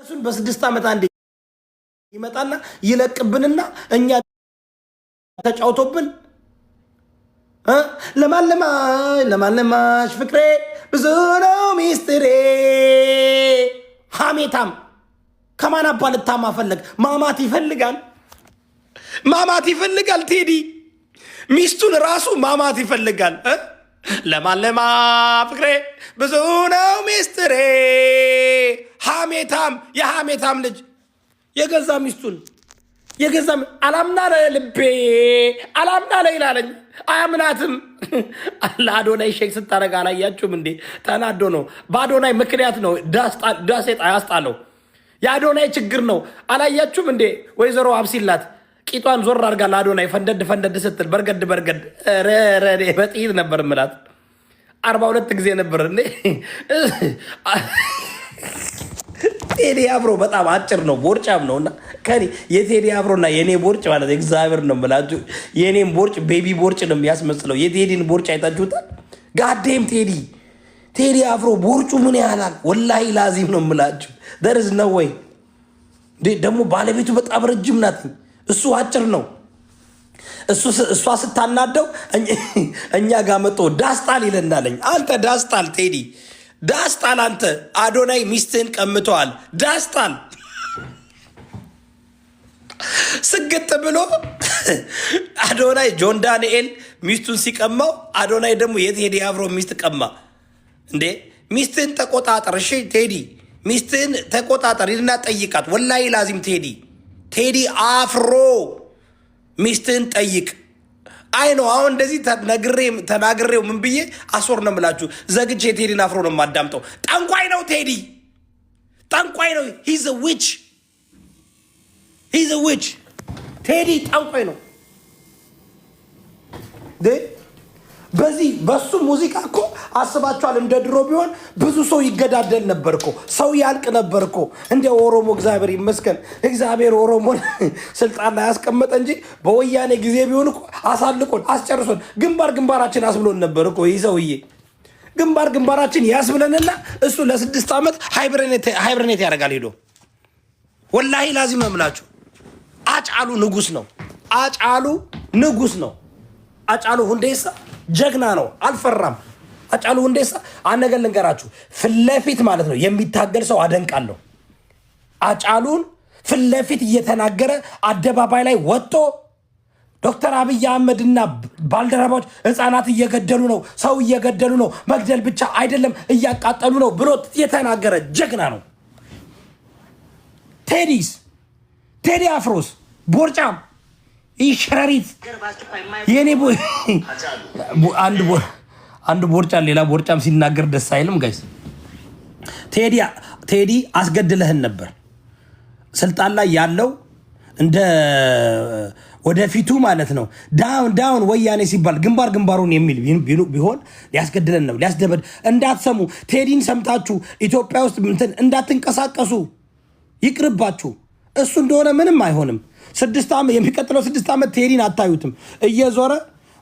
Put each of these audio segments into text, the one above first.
እሱን በ6 ዓመት አንዴ ይመጣና ይለቅብንና እኛ ተጫውቶብን ለማለማሽ ለማለማሽ ፍቅሬ ብዙ ነው ሚስጥሬ። ሐሜታም ከማን አባ ልታማ ፈለግ? ማማት ይፈልጋል፣ ማማት ይፈልጋል። ቴዲ ሚስቱን ራሱ ማማት ይፈልጋል። ለማለማ ፍቅሬ ብዙ ነው ሚስጥሬ። ሐሜታም፣ የሐሜታም ልጅ የገዛ ሚስቱን የገዛ አላምና ልቤ አላምና ለ ይላለኝ አያምናትም። ለአዶናይ shake ስታደርግ አላያችሁም እንዴ? ተናዶ ነው። በአዶናይ ምክንያት ነው ዳሴጣ ያስጣለው። የአዶናይ ችግር ነው። አላያችሁም እንዴ? ወይዘሮ አብሲላት ቂጧን ዞር አድርጋ ለአዶናይ ፈንደድ ፈንደድ ስትል በርገድ በርገድ በጥይት ነበር ምላት። 42 ጊዜ ነበር እንዴ። ቴዲ አፍሮ በጣም አጭር ነው፣ ቦርጫም ነው። እና ከኔ የቴዲ አፍሮ እና የኔ ቦርጭ ማለት እግዚአብሔር ነው የምላችሁ፣ የኔን ቦርጭ baby ቦርጭ ነው የሚያስመስለው። የቴዲን ቦርጭ አይታችሁታል? Goddamn ቴዲ ቴዲ አፍሮ ቦርጩ ምን ያህላል? ወላሂ ላዚም ነው የምላችሁ። There is no way። ደግሞ ባለቤቱ በጣም ረጅም ናት፣ እሱ አጭር ነው። እሷ ስታናደው እኛ ጋር መጥቶ ዳስጣል ይለናለኝ። አንተ ዳስጣል ቴዲ ዳስጣል፣ አንተ አዶናይ ሚስትህን ቀምተዋል። ዳስጣል ስግጥ ብሎ አዶናይ ጆን ዳንኤል ሚስቱን ሲቀማው አዶናይ ደግሞ የቴዲ አፍሮ ሚስት ቀማ። እንዴ ሚስትህን ተቆጣጠር። እሺ ቴዲ ሚስትህን ተቆጣጠር። ሂድና ጠይቃት። ወላሂ ላዚም ቴዲ ቴዲ አፍሮ ሚስትህን ጠይቅ። አይ ነው አሁን እንደዚህ ነግሬ ተናግሬው ምን ብዬ አሶር ነው የምላችሁ። ዘግቼ ቴዲን አፍሮ ነው የማዳምጠው። ጠንቋይ ነው ቴዲ፣ ጠንቋይ ነው። He's witch, he's witch። ቴዲ ጠንቋይ ነው። በዚህ በሱ ሙዚቃ እኮ አስባችኋል? እንደ ድሮ ቢሆን ብዙ ሰው ይገዳደል ነበር እኮ፣ ሰው ያልቅ ነበር እኮ። እንደ ኦሮሞ እግዚአብሔር ይመስገን፣ እግዚአብሔር ኦሮሞን ስልጣን ላይ ያስቀመጠ እንጂ በወያኔ ጊዜ ቢሆን እኮ አሳልቆን አስጨርሶን ግንባር ግንባራችን አስብሎን ነበር እኮ። ይህ ሰውዬ ግንባር ግንባራችን ያስብለንና እሱ ለ6 ዓመት hibernate ያደርጋል ሄዶ። ወላሂ ላዚም ነው የምላችሁ። አጫሉ ንጉስ ነው። አጫሉ ንጉስ ነው። አጫሉ ሁንዴሳ ጀግና ነው። አልፈራም። አጫሉ ሁንዴሳ አንድ ነገር ልንገራችሁ፣ ፊት ለፊት ማለት ነው የሚታገል ሰው አደንቃለሁ። አጫሉን ፊት ለፊት እየተናገረ አደባባይ ላይ ወጥቶ ዶክተር አብይ አህመድና ባልደረባዎች ህፃናት እየገደሉ ነው፣ ሰው እየገደሉ ነው፣ መግደል ብቻ አይደለም እያቃጠሉ ነው ብሎ የተናገረ ጀግና ነው። ቴዲስ ቴዲ አፍሮስ ቦርጫም ይህ ሸረሪት የኔ አንድ ቦርጫም ሌላ ቦርጫም ሲናገር ደስ አይልም guys። ቴዲ አስገድለህን ነበር። ስልጣን ላይ ያለው እንደ ወደፊቱ ማለት ነው። Down down ወያኔ ሲባል ግንባር ግንባሩን የሚል ቢሆን ሊያስገድለን ነው። ሊያስደበድ እንዳትሰሙ፣ ቴዲን ሰምታችሁ ኢትዮጵያ ውስጥ እንትን እንዳትንቀሳቀሱ ይቅርባችሁ። እሱ እንደሆነ ምንም አይሆንም። 6 ዓመት፣ የሚቀጥለው 6 ዓመት ቴዲን አታዩትም። እየዞረ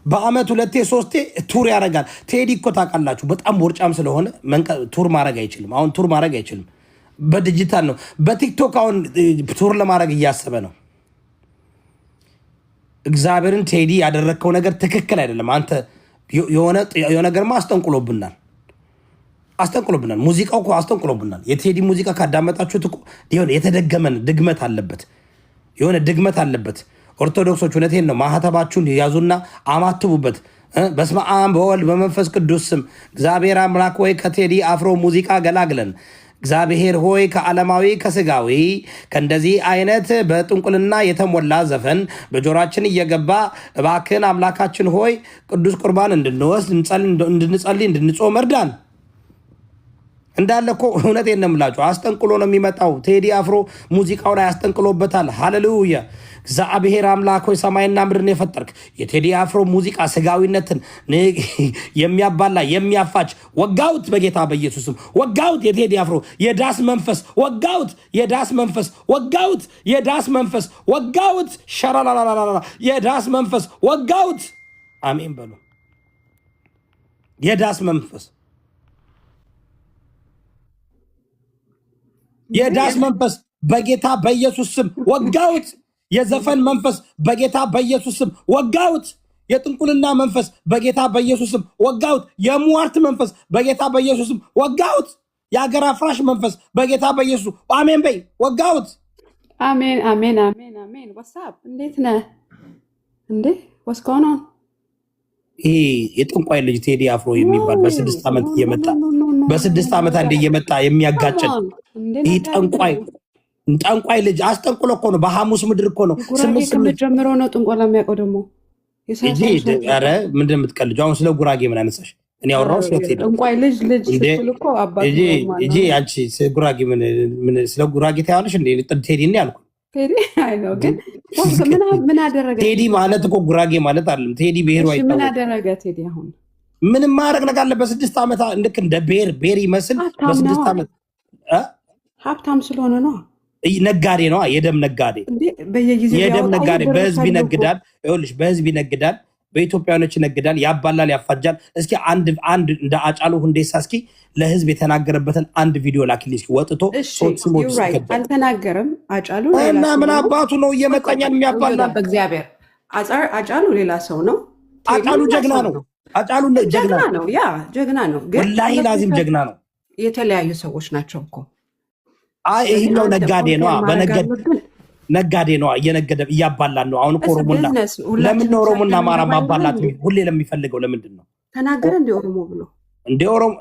በአመት ሁለቴ ሶስቴ tour ያደርጋል። ቴዲ እኮ ታውቃላችሁ በጣም ቦርጫም ስለሆነ tour ማድረግ አይችልም። አሁን tour ማድረግ አይችልም። በዲጂታል ነው። በቲክቶክ አሁን tour ለማድረግ እያሰበ ነው። እግዚአብሔርን ቴዲ ያደረግከው ነገር ትክክል አይደለም። አንተ የሆነ ነገርማ አስጠንቁሎብናል፣ አስጠንቁሎብናል። ሙዚቃው እኮ አስጠንቁሎብናል። የቴዲ ሙዚቃ ካዳመጣችሁት እኮ የሆነ የተደገመን ድግመት አለበት፣ የሆነ ድግመት አለበት። ኦርቶዶክሶች እውነቴን ነው፣ ማህተባችሁን ያዙና አማትቡበት። በስመ አብ በወልድ በመንፈስ ቅዱስ ስም እግዚአብሔር አምላክ ሆይ ከቴዲ አፍሮ ሙዚቃ ገላግለን። እግዚአብሔር ሆይ ከዓለማዊ ከስጋዊ ከእንደዚህ አይነት በጥንቁልና የተሞላ ዘፈን በጆሯችን እየገባ እባክን አምላካችን ሆይ ቅዱስ ቁርባን እንድንወስድ እንድንጸልይ እንድንጾም እርዳን። እንዳለ እኮ እውነቴን ነው የምላችሁ፣ አስጠንቅሎ ነው የሚመጣው። ቴዲ አፍሮ ሙዚቃው ላይ አስጠንቅሎበታል። ሃሌሉያ! እግዚአብሔር አምላክ ሆይ ሰማይና ምድርን የፈጠርክ የቴዲ አፍሮ ሙዚቃ ስጋዊነትን የሚያባላ የሚያፋች ወጋውት፣ በጌታ በኢየሱስም ወጋውት። የቴዲ አፍሮ የዳስ መንፈስ ወጋውት፣ የዳስ መንፈስ ወጋውት፣ የዳስ መንፈስ ወጋውት፣ ሸራላላላ የዳስ መንፈስ ወጋውት። አሜን በሉ። የዳስ መንፈስ የዳስ መንፈስ በጌታ በኢየሱስ ስም ወጋውት። የዘፈን መንፈስ በጌታ በኢየሱስ ስም ወጋውት። የጥንቁልና መንፈስ በጌታ በኢየሱስ ስም ወጋውት። የሟርት መንፈስ በጌታ በኢየሱስ ስም ወጋውት። የአገር አፍራሽ መንፈስ በጌታ በኢየሱስ፣ አሜን በይ፣ ወጋውት። አሜን አሜን አሜን አሜን። What's up? እንዴት ነህ እንዴ? What's going on? ይሄ የጠንቋይ ልጅ ቴዲ አፍሮ የሚባል በ6 ዓመት እየመጣ፣ በ6 ዓመት አንዴ እየመጣ የሚያጋጨን ይህ ጠንቋይ፣ ጠንቋይ ልጅ አስጠንቁሎ እኮ ነው። በሐሙስ ምድር እኮ ነው። ጉራጌ ስምንት ክልል ስምንት ጀምሮ ነው ጥንቆላ የሚያውቀው ደግሞ። ኧረ ምንድን ነው የምትቀልጂው? አሁን ስለ ጉራጌ ምን አነሳሽ? እኔ ያወራሁት ስለ ቴዲ። ጠንቋይ ልጅ ልጅ እንዴ ስትል እኮ አባት እንጂ እንጂ አንቺ ስለ ጉራጌ ምን ስለ ጉራጌ ታያለሽ እንዴ? ቴዲ ነው ያልኩት። ቴዲ አይ ነው፣ ግን ምን አደረገ? ቴዲ ማለት እኮ ጉራጌ ማለት አይደለም። ቴዲ ብሔሩ እሺ ምን አይታወቅም። አደረገ ቴዲ አሁን? ምንም ማድረግ ነገር አለ። በ6 ዓመት ልክ እንደ ብሔር ብሔር ይመስል ሀብታም በስድስት ነዋ። ዓመት እ? ሀብታም ስለሆነ ነው። ነጋዴ ነዋ። የደም ነጋዴ። እንዴ በየጊዜው የደም ቢያወጣው ነጋዴ። ብር በህዝብ ካለው እኮ ይነግዳል። ይኸውልሽ፣ በህዝብ ይነግዳል፣ በኢትዮጵያኖች ይነግዳል፣ ያባላል፣ ያፋጃል። እስኪ አንድ አንድ እንደ አጫሉ ሁንዴሳ እስኪ ለህዝብ የተናገረበትን አንድ ቪዲዮ ላኪልኝ እስኪ፣ ወጥቶ እሺ ሰዎች ሲሞቱ you're right። ሲገደሉ። አልተናገረም። አጫሉ ሌላ እና ሰው ምን ነው። አባቱ ነው እየመጣኛን የሚያባላል? በእግዚአብሔር አጫሉ ሌላ ሰው ነው። ቴዲ አጫሉ ሌላ ጀግና ሰው ነው። አጫሉ ጀግና ጀግና ነው። ነው። Yeah፣ ጀግና ነው። ግን ወላሂ ሁለቱ ላዚም ጀግና ነው። የተለያዩ ሰዎች ናቸው እኮ። አይ ስለዚህ ይሄኛው አንተ ነጋዴ ነዋ። compare ማድረግ በነገድ አለብን። ነጋዴ ነዋ። እየነገደ እያባላን ነው። አሁን እኮ ኦሮሞና ቢዝነስ ለምን ሁላችንም ነው ኦሮሞና ሰርተን አማራ እንገባለን ማባላት እንዴ? ሁሌ ለሚፈልገው ለምንድን ነው? ተናገረ እንደ ኦሮሞ ብሎ? እንደ ኦሮሞ፣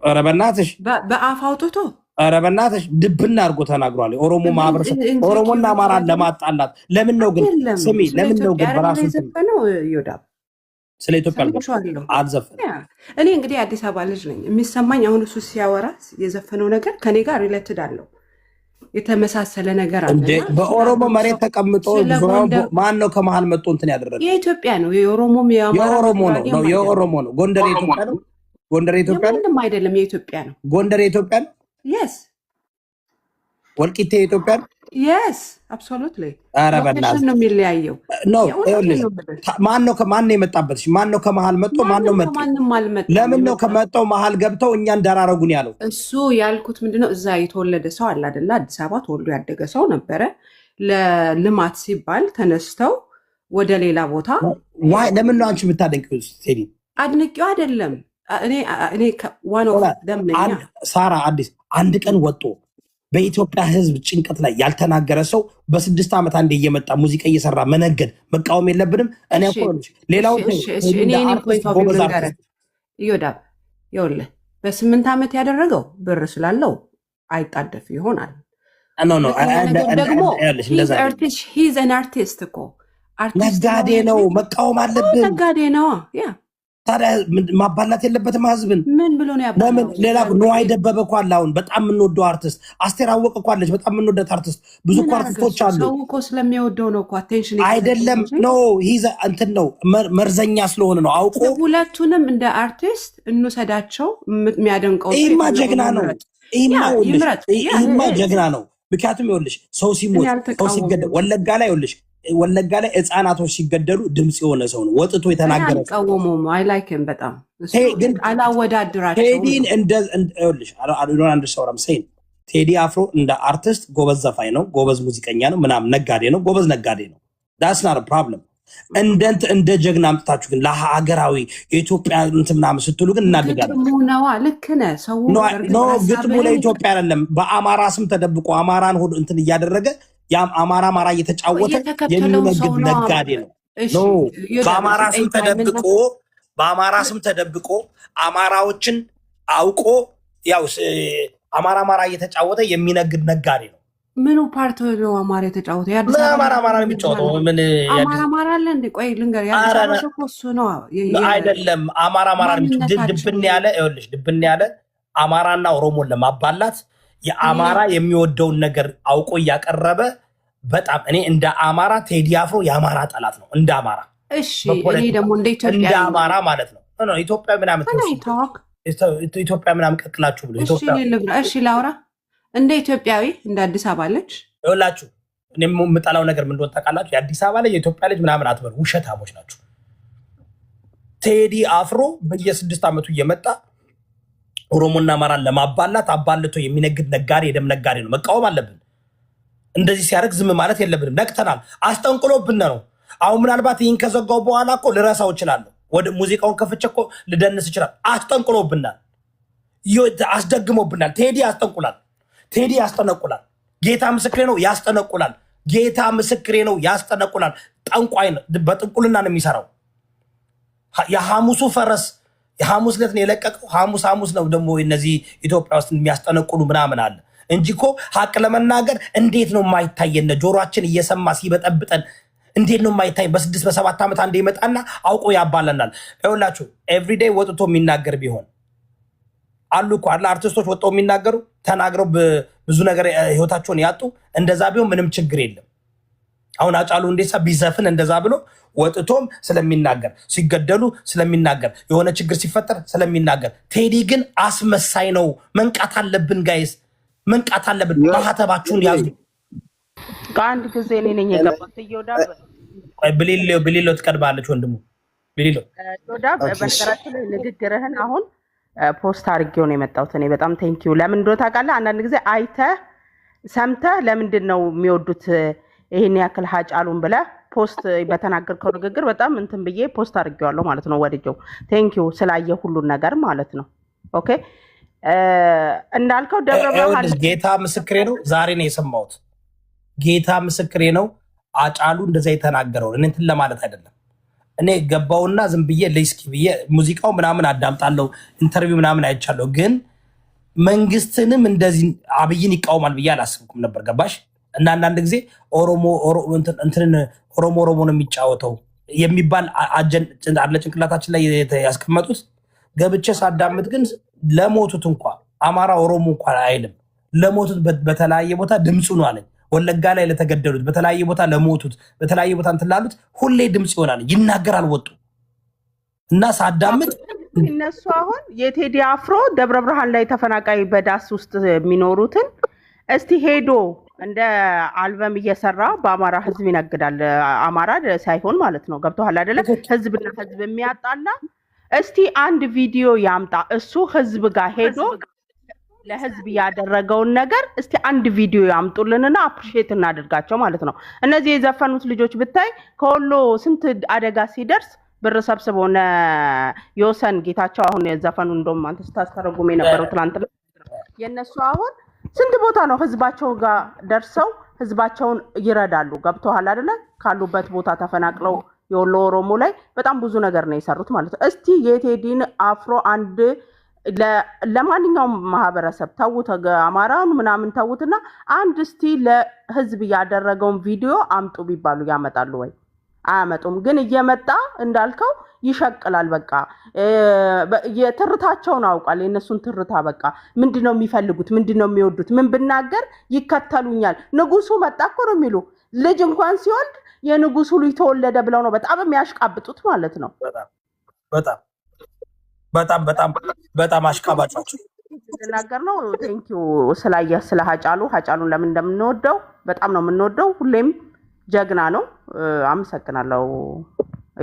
ኧረ በእናትሽ። በአፍ አውጥቶ? ኧረ በእናትሽ፣ ድብና አድርጎ ተናግሯል። የኦሮሞ ማህበረሰብ ኦሮሞና insecurity አማራን ለማጣላት ለምን ነው ግን? አይደለም። ስሚ፣ ስለ ለምን ነው ኢትዮጵያ ግን አይደለ በራሱ እንትን የዘፈነው ዮዳብ? ስለ ኢትዮጵያ ሰምቼዋለሁ። አልዘፈንም። Yeah፣ እኔ እንግዲህ አዲስ አበባ ልጅ ነኝ። የሚሰማኝ አሁን እሱ ሲያወራ የዘፈነው ነገር ከኔ ጋር related አለው፣ የተመሳሰለ ነገር አለ። እንደ እና ስለ በኦሮሞ አገር መሬት ሰው ተቀምጦ ስለ ዙሪያውን ጎንደር ማን ነው ከመሀል መጥቶ እንትን ያደረገ? የኢትዮጵያ ነው፣ የኦሮሞም የአማራ የኦሮሞ ነው የጉራጌም ነው አይደለም። የኦሮሞ ነው። ጎንደር የኢትዮጵያ ነው። ጎንደር የኢትዮጵያ ነው። የማንም አይደለም፣ የኢትዮጵያ ነው። ጎንደር የኢትዮጵያ ነው። Yes. ወልቂጤ የኢትዮጵያ ነው። Yes, absolutely. ኧረ location በእናትህ። ነው የሚለያየው። ነው። የእውነቴን ይኸውልሽ ነው የምልህ። ማን ነው ከማን ነው የመጣበት? እሺ፣ ማን ነው ከመሀል መጥቶ ማን ነው ማንም መጤ? ከማንም አልመጣም። ለምን ነው የመጣ ከመጣው መሀል ገብተው እኛን ደራረጉን ያለው? እሱ ያልኩት ምንድነው፣ እዛ የተወለደ ሰው አለ አይደለ? አዲስ አበባ ተወልዶ ያደገ ሰው ነበረ። ለልማት ሲባል ተነስተው ወደ ሌላ ቦታ Why ለምን ነው አንቺ የምታደንቂው ቴዲ? አድንቄው አይደለም። እኔ one of them ነኛ። ሳራ አዲስ አንድ ቀን ወጥቶ በኢትዮጵያ ሕዝብ ጭንቀት ላይ ያልተናገረ ሰው በ6 ዓመት አንዴ እየመጣ ሙዚቃ እየሰራ መነገድ መቃወም የለብንም። እኔ እሺ እኮ ሌላው እሺ፣ እኔ እንደ የኔን አርቲስት point of view ጎበዝ ልንገርህ አርቲስት። እዮዳብ፣ ይኸውልህ በ8 ዓመት ያደረገው ብር ስላለው አይጣደፍ ይሆናል። No, ሁለተኛ ነገር ደግሞ እንደዛ አይደለም። He's an artist እኮ፣ አርቲስት ነጋዴ ስለሆነ ነው፣ መቃወም አለብን። ነጋዴ ነዋ። Yeah. ታዲያ ማባላት የለበትም ህዝብን። ምን ብሎ ነው ለምን ያባላው? ሌላ ንዋይ ደበበ እኮ አለ፣ አሁን በጣም የምንወደው አርቲስት። አስቴር አወቀ እኮ አለች፣ በጣም የምንወዳት አርቲስት። ብዙ ምን እኮ አደረገ አርቲስቶች እሱ? አሉ። ሰው እኮ ስለሚወደው ነው እኮ attention የተሰጠው አይደለም እንጂ። No, he's እንትን ነው፣ መርዘኛ ስለሆነ ነው አውቆ። ሁለቱንም እንደ አርቲስት እንውሰዳቸው። የሚያደንቀው ሰው ይህማ የፈለገውን ጀግና ነው። ይምረጥ። ይህማ Yeah. ይኸውልሽ ይምረጥ። Yeah. ይህማ ጀግና ነው። ምክንያቱም ይኸውልሽ ሰው እኔ ሲሞት፣ ሰው አልተቃወምም። ሲገደል ወለጋ ላይ፣ ይኸውልሽ ወለጋ ላይ ህፃናቶች ሲገደሉ ድምፅ የሆነ ሰው ነው፣ ወጥቶ እኔ የተናገረ ሰው። አልቃወመውም። I like him በጣም እሱ ግን አላወዳድራቸውም ቴዲን ነው። እንደ ይኸውልሽ አንድ ሰው saying ቴዲ አፍሮ እንደ አርቲስት ጎበዝ ዘፋኝ ነው፣ ጎበዝ ሙዚቀኛ ነው፣ ምናምን ነጋዴ ነው፣ ጎበዝ ነጋዴ ነው። That's not problem። እንደ ጀግና አምጥታችሁ ግን ለሀገራዊ የኢትዮጵያ እንትን ምናምን ስትሉ ግን እናደዳለን። ግጥሙ ነዋ። ልክ ነህ። ሰው No. በእርግጥ No፣ ግጥሙ ሀሳብህን ለኢትዮጵያ አይደለም። በአማራ ስም ተደብቆ አማራን ሆድ እንትን እያደረገ ያም አማራ አማራ እየተጫወተ የተከተለው ሰው የሚነግድ ነዋ። ነጋዴ ነው። እሺ No. ዮዳብ በአማራ ስም ስጠይቅ ምን ተደብቆ፣ በአማራ ስም ተደብቆ አማራዎችን አውቆ ያው አማራ አማራ እየተጫወተ የሚነግድ ነጋዴ ነው። ምኑ part ነው አማራ የተጫወተው? የአዲስ ምን አበባ አማራ አማራ ነው የሚጫወተው? ምን አማራ አማራ አለ እንዴ? ቆይ ልንገር፣ የአዲስ ኧረ አበባ ሰው እኮ እሱ ነው አይደለም። አማራ አማራ ነው የሚጫወተው። ማንነታችን ድብን ያለ፣ ይኸውልሽ፣ ድብን ያለ አማራና ኦሮሞን ለማባላት የአማራ የሚወደውን ነገር አውቆ እያቀረበ በጣም እኔ እንደ አማራ ቴዲ አፍሮ የአማራ ጠላት ነው። እንደ አማራ እሺ እኔ በፖለቲካ ደግሞ እንደ እንደ ኢትዮጵያዊ አማራ ማለት ነው። No, ኢትዮጵያ ምናምን Can I talk? ኢትዮጵያ ምናምን ቀቅላችሁ ብሎ እሺ ኢትዮጵያ እኔ ልብራ። እሺ ላውራ። እንደ ኢትዮጵያዊ፣ እንደ አዲስ አበባ ልጅ ይኸውላችሁ እኔ የምጠላው ነገር ምን እንደሆነ ታውቃላችሁ? የአዲስ አበባ ላይ የኢትዮጵያ ልጅ ምናምን አትበሉ፣ ውሸታሞች ናቸው። ቴዲ አፍሮ በየ6 ዓመቱ እየመጣ ኦሮሞና አማራን ለማባላት አባልቶ የሚነግድ ነጋዴ የደም ነጋዴ ነው። መቃወም አለብን። እንደዚህ ሲያደርግ ዝም ማለት የለብንም። ነቅተናል። አስጠንቅሎብን ነው። አሁን ምናልባት ይህን ከዘጋው በኋላ እኮ ልረሳው እችላለሁ። ወደ ሙዚቃውን ከፍቼ እኮ ልደንስ ይችላል። አስጠንቅሎብናል፣ አስደግሞብናል። ቴዲ ያስጠንቁላል። ቴዲ ያስጠነቁላል። ጌታ ምስክሬ ነው፣ ያስጠነቁላል። ጌታ ምስክሬ ነው፣ ያስጠነቁላል። ጠንቋይ ነው። በጥንቁልና ነው የሚሰራው። የሐሙሱ ፈረስ የሐሙስ ዕለት ነው የለቀቀው። ሐሙስ ሐሙስ ነው ደግሞ እነዚህ ኢትዮጵያ ውስጥ የሚያስጠነቁሉ ምናምን አለ እንጂ እኮ ሀቅ ለመናገር እንዴት ነው የማይታየን? ጆሮአችን እየሰማ ሲበጠብጠን እንዴት ነው የማይታይ? በ6 በ7 ዓመት አንዴ ይመጣና አውቆ ያባለናል። ይኸውላችሁ everyday ወጥቶ የሚናገር ቢሆን አሉ እኮ አለ አርቲስቶች ወጥተው የሚናገሩ፣ ተናግረው ብዙ ነገር ህይወታቸውን ያጡ። እንደዛ ቢሆን ምንም ችግር የለም። አሁን አጫሉ ሁንዴሳ ቢዘፍን እንደዛ ብሎ ወጥቶም ስለሚናገር፣ ሲገደሉ ስለሚናገር፣ የሆነ ችግር ሲፈጠር ስለሚናገር፣ ቴዲ ግን አስመሳይ ነው። መንቃት አለብን guys፣ መንቃት አለብን። ማህተባችሁን ያዙ። ከአንድ ጊዜ እኔ ነኝ የገባሁት። እዮዳብ። ብሊሎ፣ ብሊሎ ትቀድማለች። ወንድሙ ብሊሎ። እዮዳብ፣ በነገራችን ላይ ንግግርህን አሁን post አድርጌው ነው የመጣሁት። እኔ በጣም thank you። ለምን እንደሆነ ታውቃለህ? አንዳንድ ጊዜ አይተህ ሰምተህ ለምንድን ነው የሚወዱት ይሄን ያክል ሀጫሉን ብለህ post በተናገርከው ንግግር በጣም እንትን ብዬ post አድርጌዋለሁ ማለት ነው። ወድጀው thank you ስላየ ሁሉን ነገር ማለት ነው። Okay፣ እንዳልከው ደብረ ብርሃን ጌታ ምስክሬ ነው። ዛሬ ነው የሰማሁት። ጌታ ምስክሬ ነው። አጫሉ እንደዛ የተናገረውን እኔ እንትን ለማለት አይደለም። እኔ ገባውና ዝም ብዬ ልስኪ ብዬ ሙዚቃው ምናምን አዳምጣለሁ፣ interview ምናምን አይቻለሁ። ግን መንግስትንም እንደዚህ አብይን ይቃወማል ብዬ አላስብኩም ነበር። ገባሽ? እና አንዳንድ ጊዜ ኦሮሞ እንትንን ኦሮሞ ኦሮሞ ነው የሚጫወተው የሚባል አለ ጭንቅላታችን ላይ ያስቀመጡት። ገብቼ ሳዳምጥ ግን ለሞቱት እንኳ አማራ ኦሮሞ እንኳን አይልም። ለሞቱት በተለያየ ቦታ ድምፁ ነው አለኝ። ወለጋ ላይ ለተገደሉት፣ በተለያየ ቦታ ለሞቱት፣ በተለያየ ቦታ እንትን ላሉት ሁሌ ድምፅ ይሆናል፣ ይናገራል። ወጡ እና ሳዳምጥ እነሱ አሁን የቴዲ አፍሮ ደብረ ብርሃን ላይ ተፈናቃይ በዳስ ውስጥ የሚኖሩትን እስቲ ሄዶ እንደ አልበም እየሰራ በአማራ ህዝብ ይነግዳል። አማራ ሳይሆን ማለት ነው። ገብቶሃል አይደለ? ህዝብና ህዝብ የሚያጣላ እስቲ አንድ ቪዲዮ ያምጣ። እሱ ህዝብ ጋር ሄዶ ለህዝብ ያደረገውን ነገር እስቲ አንድ ቪዲዮ ያምጡልንና appreciate እናድርጋቸው ማለት ነው። እነዚህ የዘፈኑት ልጆች ብታይ ከወሎ ስንት አደጋ ሲደርስ ብር ሰብስበው እነ ዮሰን ጌታቸው አሁን የዘፈኑ እንደውም አንተ ስታስተረጉም የነበረው ትላንትና የእነሱ አሁን ስንት ቦታ ነው ህዝባቸው ጋር ደርሰው ህዝባቸውን ይረዳሉ። ገብቶሃል አይደለ? ካሉበት ቦታ ተፈናቅለው የወሎ ኦሮሞ ላይ በጣም ብዙ ነገር ነው የሰሩት ማለት ነው። እስቲ የቴዲን አፍሮ አንድ ለማንኛውም ማህበረሰብ ተዉት፣ አማራውን ምናምን ተዉትና አንድ እስቲ ለህዝብ ያደረገውን ቪዲዮ አምጡ ቢባሉ ያመጣሉ ወይ? አያመጡም። ግን እየመጣ እንዳልከው ይሸቅላል። በቃ የትርታቸውን አውቋል። የእነሱን ትርታ በቃ ምንድን ነው የሚፈልጉት? ምንድን ነው የሚወዱት? ምን ብናገር ይከተሉኛል? ንጉሱ መጣ እኮ ነው የሚሉ። ልጅ እንኳን ሲወልድ የንጉሱ ልጅ ተወለደ ብለው ነው በጣም የሚያሽቃብጡት ማለት ነው። በጣም በጣም በጣም በጣም አሽቃባጭ ናቸው። ልናገር ነው። Thank you ስላየህ ስለ ሀጫሉ። ሀጫሉን ለምን እንደምንወደው በጣም ነው የምንወደው። ሁሌም ጀግና ነው። አመሰግናለሁ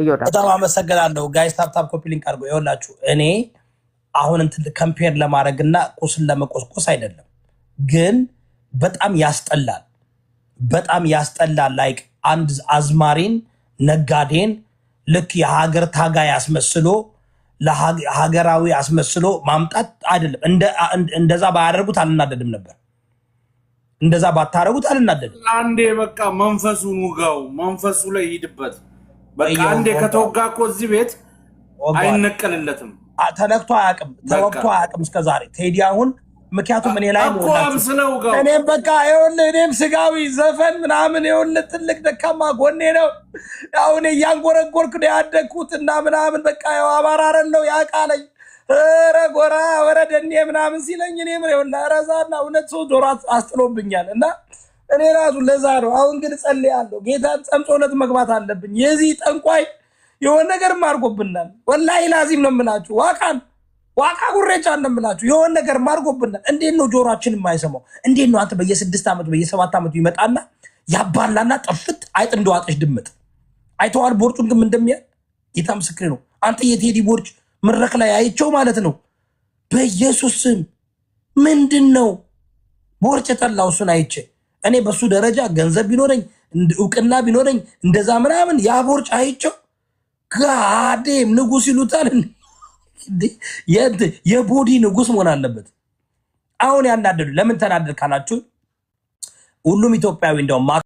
እዮዳ። በጣም አመሰግናለሁ guys። Tap tap copy link አድርጎ ይኸውላችሁ፣ እኔ አሁን እንትን compare ለማድረግ እና ቁስል ለመቆስቆስ አይደለም፣ ግን በጣም ያስጠላል። በጣም ያስጠላል። Like አንድ አዝማሪን ነጋዴን ልክ የሀገር ታጋይ አስመስሎ፣ ለሀገራዊ አስመስሎ ማምጣት አይደለም። እንደዛ ባያደርጉት አልናደድም ነበር። እንደዛ ባታደርጉት አልናደድም። አንዴ በቃ መንፈሱን ውጋው፣ መንፈሱ ላይ ሂድበት። በቃ አንዴ ከተወጋ እኮ እዚህ ቤት አይነቀልለትም። ተነክቶ አያውቅም፣ ተወግቶ አያውቅም እስከዛሬ ቴዲ አሁን ምክንያቱም እኔ ላይ እኮ አምስለው ውጋው። እኔም በቃ ይኸውልህ፣ እኔም ስጋዊ ዘፈን ምናምን ይኸውልህ ትልቅ ደካማ ጎኔ ነው። አሁን እያንጎረጎርኩ ነው ያደግኩት እና ምናምን በቃ ያው አማራ ነው ያቃለኝ። ኧረ ጎራ ወረ ደኔ ምናምን ሲለኝ እኔም ይኸውልህ ኧረ ዛና እውነት ሰው ጆሮ አስጥሎብኛል እና እኔ ራሱ ለዛ ነው። አሁን ግን እጸልያለሁ፣ ጌታን ጸምጾለት መግባት አለብኝ። የዚህ ጠንቋይ የሆነ ነገርም አድርጎብናል። ወላሂ ላዚም ነው የምላችሁ፣ ዋቃን ዋቃ ጉሬቻ ነው የምላችሁ። የሆነ ነገር አድርጎብናል። እንዴት ነው ጆሮአችን የማይሰማው? እንዴት ነው አንተ በየ6 ዓመቱ በየ7 ዓመቱ ይመጣና ያባላና ጥፍት አይጥ እንደዋጠች ድምጥ አይተዋል። ቦርጩን ግን እንደሚያ ጌታ ምስክሬ ነው። አንተ የቴዲ ቦርጭ መድረክ ላይ አይቸው ማለት ነው። በኢየሱስ ስም ምንድን ነው? ቦርጭ ጠላው። እሱን አይቼ እኔ በሱ ደረጃ ገንዘብ ቢኖረኝ፣ እውቅና ቢኖረኝ፣ እንደዛ ምናምን ያ ቦርጭ አይቼው God damn፣ ንጉስ ይሉታል። የ body ንጉስ መሆን አለበት። አሁን ያናደዱ ለምን ተናደድ ካላችሁ ሁሉም ኢትዮጵያዊ እንደውም